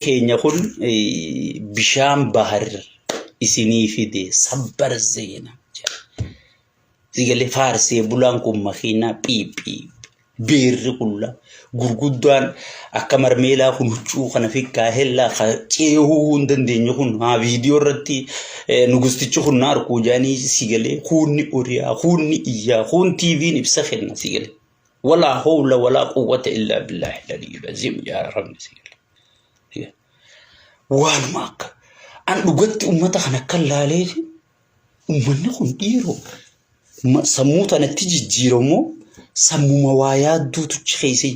Keenya kun bishaan bahar isinii fide sabbar zeena jedha. Sigalee faarsee bulaan kun makiinaa phiiphii beerri qullaa gurguddaan akka marmeelaa kun huccuu kana fikkaa hellaa ka ceehuu hin dandeenye kun haa viidiyoo irratti nugustichi kun na arkuu jaanii sigalee kuunni oriyaa kuunni iyyaa kuun tiiviin ibsa kenna sigalee. Walaa hawla walaa quwwata illaa billaahi aliyyil aziim yaa rabbi sigalee. Waanuma akka an dhugatti ummata kana akka laaleeti ummanni kun dhiiroo sammuu tanatti jijjiiramoo sammuma waa yaadduutu achi keessa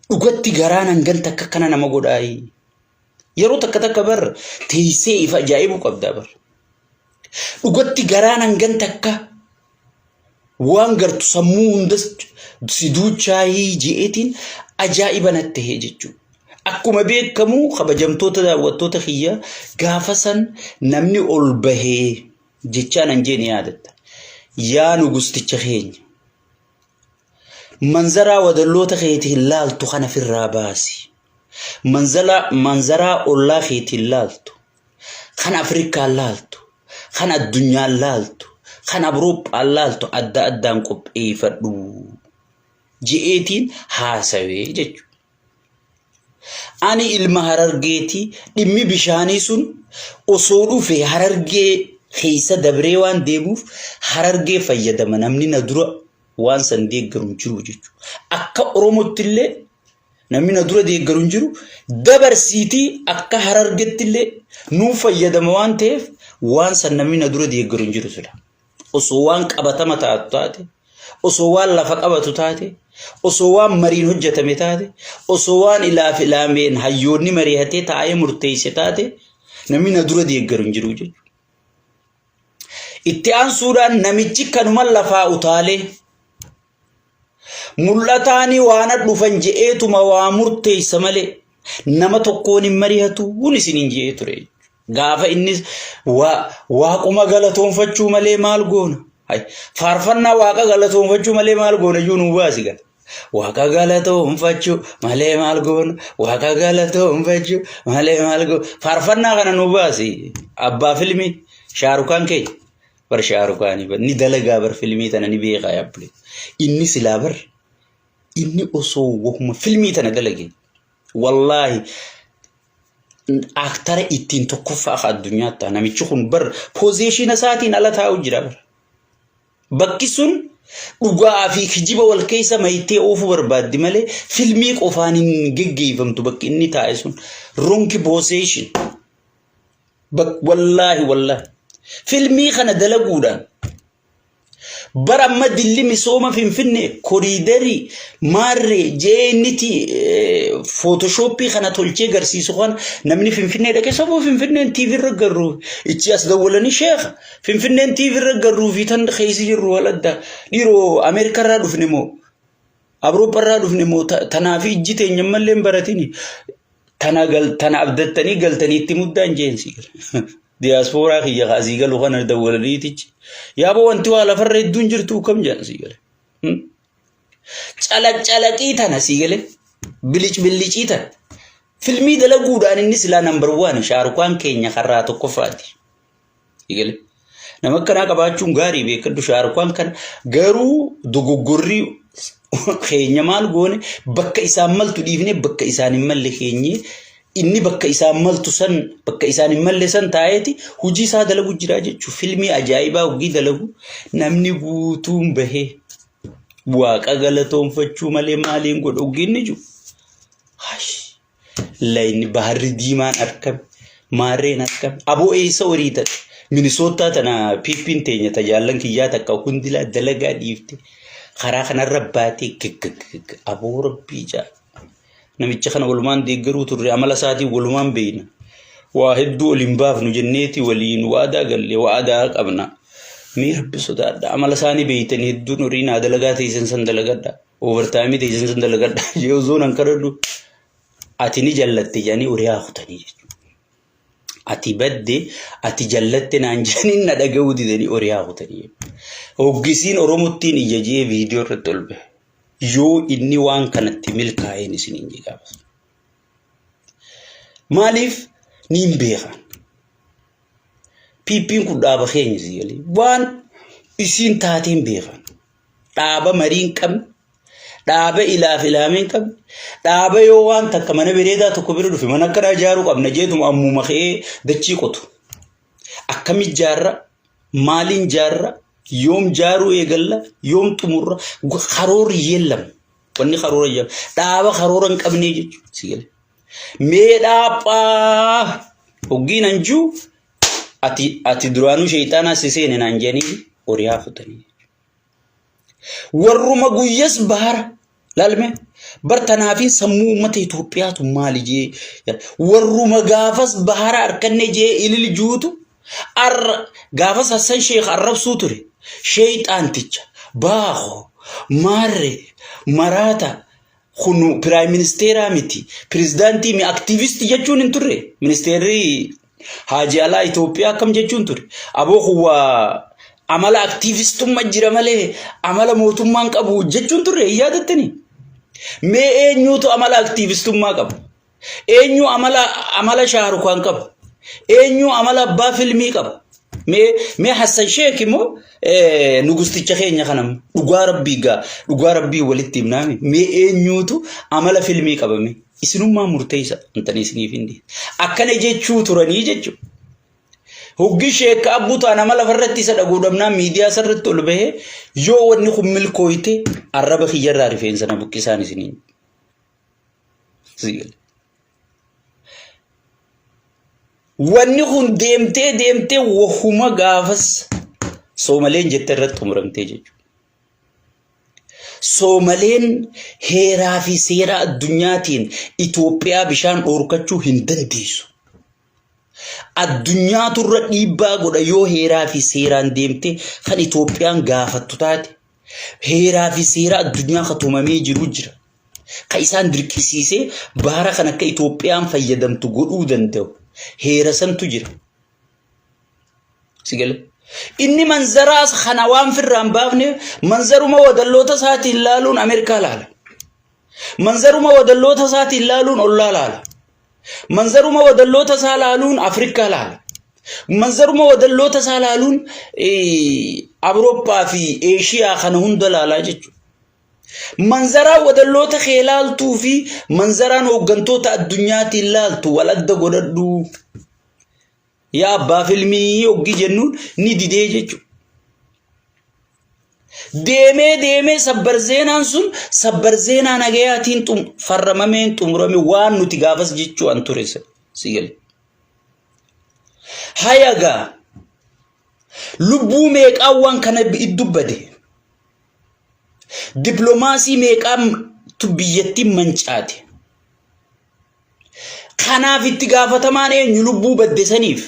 dhugatti garaan hangan takka akkana nama godhaayi. Yeroo takka takka bar teessee ifa ajaa'ibuu qabdaa bar. Dhugatti garaan hangan takka waan gartu sammuu hunda si duuchaayii je'eetiin ajaa'iba natti ta'e jechuudha. Akkuma beekamu kabajamtoota daawwattoota kiyya gaafa san namni ol bahee jechaan an jeeni yaadatta. Yaa nugusticha keenya manzaraa wadalloota keetiin laaltu kana firraa baasi. Manzaraa ollaa keetiin laaltu kan Afrikaan laaltu, kan addunyaan laaltu, kan Awurooppaan laaltu adda addaan qopheeffadhu je'eetiin haasawee jechuudha. Ani ilma Harargeeti dhimmi bishaanii sun osoo dhufe Harargee keessa dabree waan deemuuf Harargee fayyadama namni na dura waan san deeggaru hin jiru jechuudha. Akka Oromootti illee Namni na dura deeggaru hin jiru. Dabarsiitii akka Harargetti illee nuu fayyadama waan ta'eef waan san namni na dura deeggaru hin jiru sila. Osoo waan qabatama taatu taate, osoo waan lafa qabatu taate, osoo waan mariin hojjetame taate, osoo waan ilaaf ilaameen hayyoonni mari'atee taa'ee murteesse taate namni na dura deeggaru hin jiru jechuudha. Itti aansuudhaan namichi kanuma lafaa utaalee Mul'ataanii waana dhufan je'eetuma waa murteessa malee nama tokkoon hin mari'atu hun isiniin je'ee ture. Gaafa innis waaquma galatoonfachuu malee maal goona? Faarfannaa waaqa galatoonfachuu malee maal goona iyyuu nuu baasi gaa. Waaqa galatoonfachuu malee maal goona? Waaqa galatoonfachuu malee maal goona? Faarfannaa kana nuu baasi abbaa filmii Shaarukaan keenya. Bar shaarukaanii bar ni dalagaa bar filmii tana ni beekaa yaabbule. Inni silaa bar inni osoo wahuma filmii tana dalage wallaahi aktara ittiin tokkoffaa akka addunyaa ta'a namichi kun bar pozeeshina isaatiin ala taa'u jira bar. Bakki sun dhugaa fi kijiba wal keessa mayitee oofuu barbaaddi malee filmii qofaan hin geggeeffamtu bakki inni taa'e sun ronki pozeeshin. Wallaahi wallaahi. Filmii kana dalaguudhaan bara amma dilli misooma Finfinnee koriidarii maarree jee inniti footoshoppii kana tolchee garsiisu kana namni Finfinnee dhaqee saboo Finfinneen TV irra garruu ichi as dawwalanii sheekha Finfinneen TV irra garruu fi tan keessa jirru wal adda dhiiroo Ameerikaa irraa dhufne moo Awurooppaa irraa dhufne moo tanaaf ijji teenya ammallee hin baratini Tana gal tana abdattanii galtanii itti muddaan jeen si gala. Diyaaspooraa kiyya ka asii galu kana dawwalaniitichi. Yaaboo wanti waa lafarra hedduun jirtu kam jedhan si gale. Calaq calaqii tana si gale. Bilic billicii tana. Filmii dalaguudhaan inni silaa nambar waan shaarukaan keenya karraa tokkoffaati. Eegale. Nama akkanaa qabaachuun gaarii beekadhu shaarukaan kana garuu dogoggorri keenya maal goone bakka isaan maltu dhiifne bakka isaan hin malle keenye inni bakka isaan maltu san bakka isaan hin malle san taa'eeti hojii isaa dalagu jira jechuudha. Filmii ajaa'ibaa hojii dalagu namni guutuun bahee waaqa galatoonfachuu malee maaliin godhu hoggii inni jiru. Layni baharri diimaan arkame. Maarreen arkame. Aboo eessa horii tate? Minisoottaa tana piippiin teenya tajaallan kiyyaa takka hundilaa dalagaa dhiifte. Karaa kanarra baatee gaggagagga aboo rabbii jaa. Namicha kana walumaan deeggaruu turre amala isaatiin walumaan beeyna. Waa hedduu ol hin baafnu jenneeti waliin waadaa galle waadaa qabna. Mee rabbi sodaadha. Amala isaanii beeytanii hedduun horii naa dalagaa teessan san dalagadha. Overtime teessan san dalagadha. Yoo zoon kadhadhu ati ni jallatte jedhanii horii haa kutanii jechuudha. Ati badde ati jallatte naan jedhanii na dhaga'uu didanii horii haa kutanii. Hoggisiin Oromottiin iyya jee viidiyoo irratti ol bahe. Yoo inni waan kanatti milkaa'een isiniin jedha. Maaliif niin beekan. PP'n kun dhaaba keenya si galee. Waan isiin taateen beekan. Dhaaba marii hin qabne, dhaaba ilaaf ilaamee hin qabne, dhaaba yoo waan takka mana bareedaa tokko bira dhufe mana akkanaa ijaaruu qabna jeetuma ammuma ka'ee dachii qotu. Akkami ijaarra? Maaliin ijaarra? Yoom ijaaruu eegalla? Yoom xumurra? Karoorri yeellam. Wanni karoora jedhamu dhaaba karoora hin qabnee jechuudha. Si galee. Mee dhaaphaa hoggiin anjuu ati duraanuu sheeyxaanaa si seene naan jedhanii horiyaa futanii. Warruma guyyas bahara laalme bar tanaafiin sammuu uummata Itoophiyaatu maali jee warruma gaafas bahara harkanne jee ilil juutu arra gaafas Hassan Sheekh arrabsuu ture sheeyxaanticha baako maarre maraata kun piraayim ministeeraa miti pirezidaantii mi aktiivistii jechuun hin turre ministeerri haaji alaa Itoophiyaa akkam jechuun ture aboo kun waa amala aktiivistumma jira malee amala mootummaan qabu jechuun turre hin yaadattanii mee eenyuutu amala aktiivistummaa qabu Eenyu amala amala Shaarukaan qaba? Eenyu amala abbaa filmii qaba? Mee Hassan Sheek immoo nugusticha keenya kana dhugaa rabbii gaa dhugaa rabbii walitti himnaami. Mee eenyuutu amala filmii qaba mee? Isinummaa murteessa antanii isiniif hin dhiyeessu. Akkana jechuu turanii jechuudha. Hoggi sheekka abbuu ta'a nama lafarratti isa dhaguu dhabnaan miidiyaa isarratti ol bahee yoo wanni kun milkooyte arraba kiyyarraa rifeensa na buqqisaan isiniin. Wanni kun deemtee deemtee wahuma gaafas Soomaleen jette irratti xumuramtee jechuudha. Soomaleen heeraa fi seera addunyaatiin Itoophiyaa bishaan dhoorkachuu hin dandeessu. Addunyaatu irra dhiibbaa godha yoo heeraa fi seeraan deemtee kan Itoophiyaan gaafattu taate. Heeraa fi seera addunyaa kan tumamee jiru jira. Kan isaan dirqisiisee baara kan akka Itoophiyaan fayyadamtu godhuu danda'u. Heera santu jira. Si gale? Inni manzaraas kana waan firraan baafne manzaruma wadalloota isaatiin laaluun Ameerikaa laala. Manzaruma wadalloota isaatiin laaluun ollaa laala. Manzaruma wadalloota isaa laaluun Afrikaa laala. Manzaruma wadalloota isaa laaluun Awurooppaa fi Eeshiyaa kana hunda laalaa jechuudha. Manzaraa wadalloota kee laaltuu fi manzaraan hooggantoota addunyaatiin laaltu wal adda godhadhu. Yaa abbaa filmii hoggii jennuun ni didee jechuudha. Deemee deemee sabbar zeenaan sun sabbar zeenaa nagayaatiin farramameen xumurame waan nuti gaafas jechuu an ture si gale. Hayagaa lubbuu meeqaan waan kana dubbate diplomaasii meeqaan biyyattiin mancaate. Kanaaf itti gaafatamaan eenyu lubbuu badde saniif?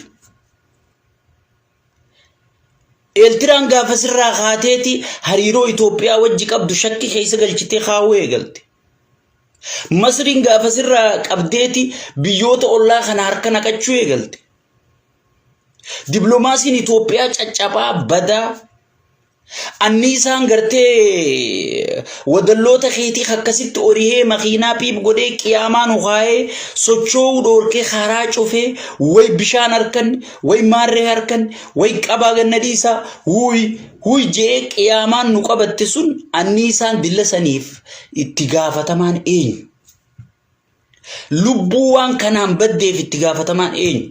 Eeltiraan gaafa sirraa kaateeti hariiroo Itoophiyaa wajji qabdu shakki keessa galchitee kaawuu eegalte. Masriin gaafa sirraa qabdeeti biyyoota ollaa kana harka naqachuu eegalte. Diplomaasiin Itoophiyaa caccabaa badaa Anniisaan gartee wadalloota keetii akkasitti orihee makiinaa piip godhee qiyaamaa nu kaayee sochoo'uu dhoorkee karaa cufee way bishaan harkan way maarree harkan way qabaa ganna dhiisaa huuy huuy je'ee qiyaamaan nu qabatte sun anniisaan dilla saniif itti gaafatamaan eenyu? Lubbuu waan kanaan baddeef itti gaafatamaan eenyu?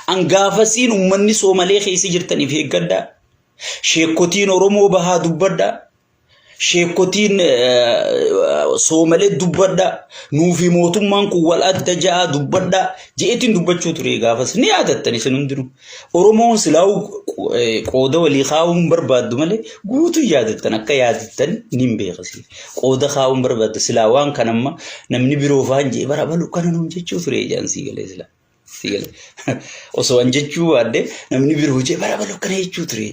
An gaafasiin ummanni Soomalee keessa jirtaniif eeggadhaa. Sheekkotiin Oromoo bahaa dubbadhaa. Sheekkotiin Soomalee dubbadhaa. Nuufi mootummaan kun wal adda ja'aa dubbadhaa. Je'eetiin dubbachuu ture gaafas. Ni yaadattan isin hundinuu. Oromoon silaa'uu qooda walii kaa'uu hin barbaaddu malee guutuu yaadattan akka yaadattan ni hin beekasi. Qooda kaa'uu hin barbaaddu silaa waan kan amma namni biroo faan jee bara balu kana nuun jechuu ture ijaan sii galee silaa. Sii galee. Osoo an jechuu baadde namni biroo jee bara balu kana jechuu ture.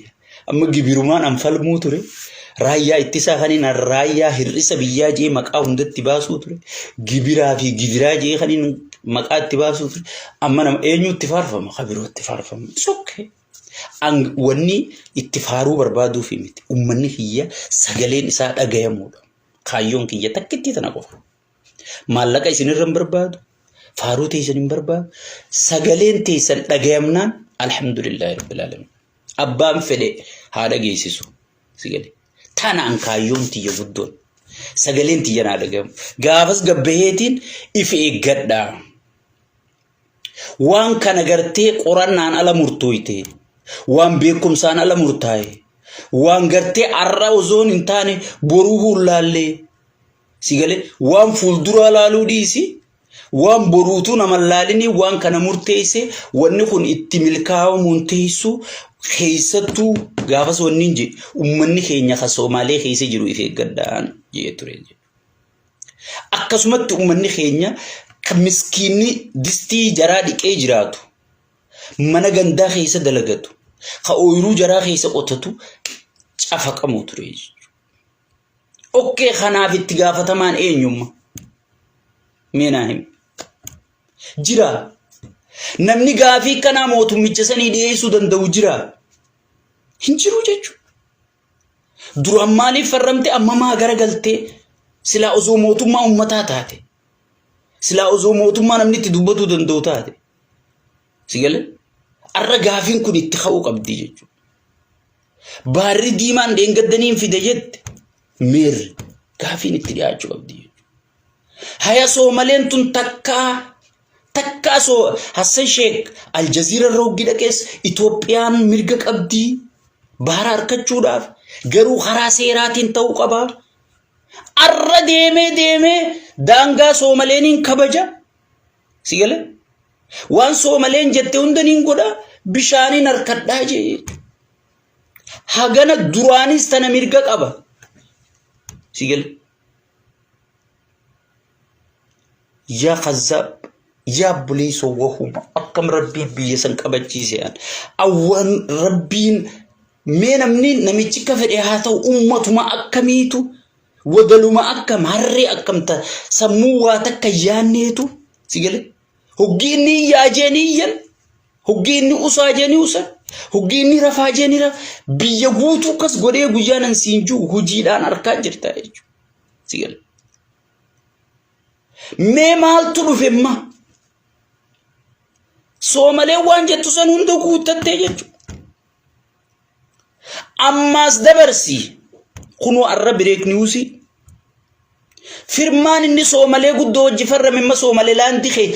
Amma gibirumaan an falmuu ture. Raayyaa ittisaa kan inni raayyaa hir'isa biyyaa jee maqaa hundatti baasuu ture. Gibiraa fi gidiraa jee kan inni maqaa itti baasuu ture. Amma nama eenyu itti faarfama? Ka biroo itti faarfama. It's okay. Wanni itti faaruu barbaaduuf miti. Uummanni kiyya sagaleen isaa dhagayamuudha. Kaayyoon kiyya takkittii tana qofa. Maallaqa isinirra hin barbaadu. Faaruu teessan hin barbaadu. Sagaleen teessan dhagayamnaan alhamdulillaahi rabbil aalamiin. Abbaan fedhe haa dhageessisu. Si gale. Tanaan kaayyoon tiyya guddoon. Sagaleen tiyya naa dhagayamu. Gaafas gabbaheetiin if eeggadhaa. Waan kana gartee qorannaan ala murtooyte, waan beekumsaan ala murtaa'e, waan gartee har'a osoon hin taane boruu hullaallee si galee waan fuulduraa laaluu dhiisi, waan boruutuu nama hin laalinii waan kana murteesse wanni kun itti milkaa'amuun teessu keessattuu gaafas wanni hin jedhe ummanni keenya ka Soomaalee keessa jiru if eeggadhaan jedhee ture. Akkasumatti uummanni keenya kan miskiinni distii jaraa dhiqee jiraatu, mana gandaa keessa dalagatu, ka ooyiruu jaraa keessa qotatu cafaqamuu ture jechuudha. Okkee kanaaf itti gaafatamaan eenyumma? Mee naa himi. Jira. Namni gaafii kanaa mootummicha sanii dhiyeessuu danda'u jira. Hin jiru jechuudha. Duraan maaliif farramte amma maa garagaltee silaa osoo mootummaa uummataa taate silaa osoo mootummaa namni itti dubbatuu danda'u taate si galee arra gaafiin kun itti ka'uu qabdi jechuudha. Baarri diimaan dheengaddaniin fide jette meerri gaafiin itti dhiyaachuu qabdi jechuudha. Haya soomaleen tun takkaa takkaa soo Hassan Sheek Aljaziira irra hoggi dhaqees Itoophiyaan mirga qabdii baara harkachuudhaaf garuu karaa seeraatiin ta'uu qaba. Arra deemee deemee daangaa soomaleeniin kabaja. Si galee? Waan soomaleen jette hunda niin godha bishaaniin harkadhaa jee. Hagana duraanis tana mirga qaba. Si galee? Yaa kazzaab yaa obboleessoo wahuma akkam rabbiin biyya san qabachiise an awwaan rabbiin mee namni namichi akka fedhe haa ta'u ummatuma akkamiitu wadaluma akkam harree akkam ta sammuu waa takka yaanneetu si gale hoggii inni iyyaa jeeni iyyan hoggii inni usaa jeeni usan hoggii inni rafaa jeeni rafa biyya guutuu akkas godhee guyyaa nan siin jiru hojiidhaan harkaa jirta jechuudha si gale. Mee maaltu dhufe imma? Soomaleen waan jettu san hunda guuttattee jechuudha. Ammaas dabarsi kunoo arra bireek niwusii. Firmaan inni soomalee guddoo wajji farrame imma soomalee laandii kee